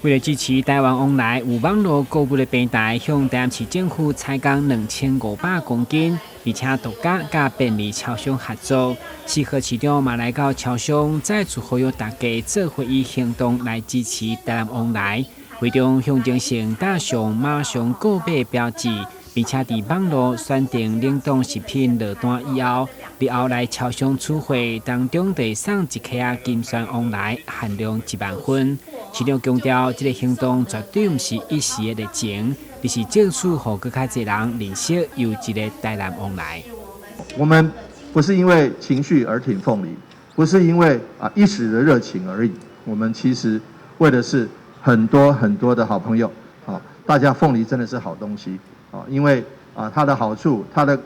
為了支持台灣旺來，有網路購物的平台向台南市政府採購2500公斤，而且獨家佮便利超商合作。四號市長嘛來到超商，再次呼籲大家做伙以行動來支持台南旺來。會中象徵性打上馬上購買標誌，並且佇網路選定冷凍食品落單以後，日後來超商取貨當中，就會送一克仔金萱旺來，限量1萬份。市長強調，這个行動絕對毋是一時的熱情，而是爭取予閣較濟人認識優質的台南旺來。我們不是因為情緒而挺鳳梨，不是因為一時的熱情而已。我們其實為的是很多很多的好朋友，啊，大家鳳梨真的是好東西，啊，因為它的好處、它的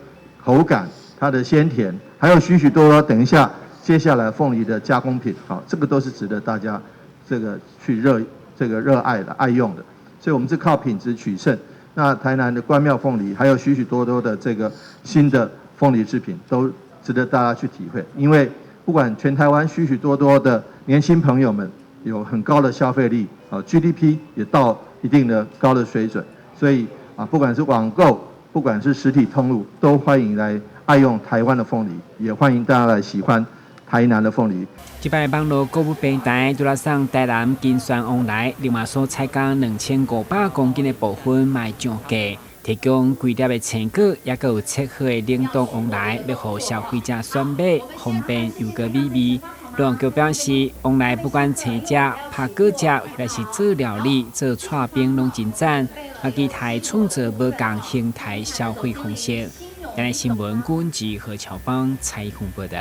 口感、它的鮮甜，還有許許多多。等一下，接下來鳳梨的加工品，啊，這個都是值得大家這個去熱這個熱愛的、愛用的。所以，我們是靠品質取勝。那台南的關廟鳳梨，還有許許多多的這個新的鳳梨製品，都值得大家去體會。因為不管全台灣許許多多的年輕朋友們有很高的消費力，啊，GDP 也到一定的高的水準，所以啊，不管是網購，不管是實體通路，都歡迎來愛用台灣的鳳梨，也歡迎大家來喜歡台南的鳳梨。這擺網路購物平台除了送台南金萱旺來，另外所採購2500公斤的部分嘛會漲價，提供規粒的青果，也閣有切好的冷凍旺來，欲予消費者選買，方便又閣美味。盧旺橋表示，旺來不管青食、拍果汁，抑是做料理、做剉冰，攏真讚。嘛期待創造無仝形態消費方式。台南新聞，郭文吉何喬邦採訪報導。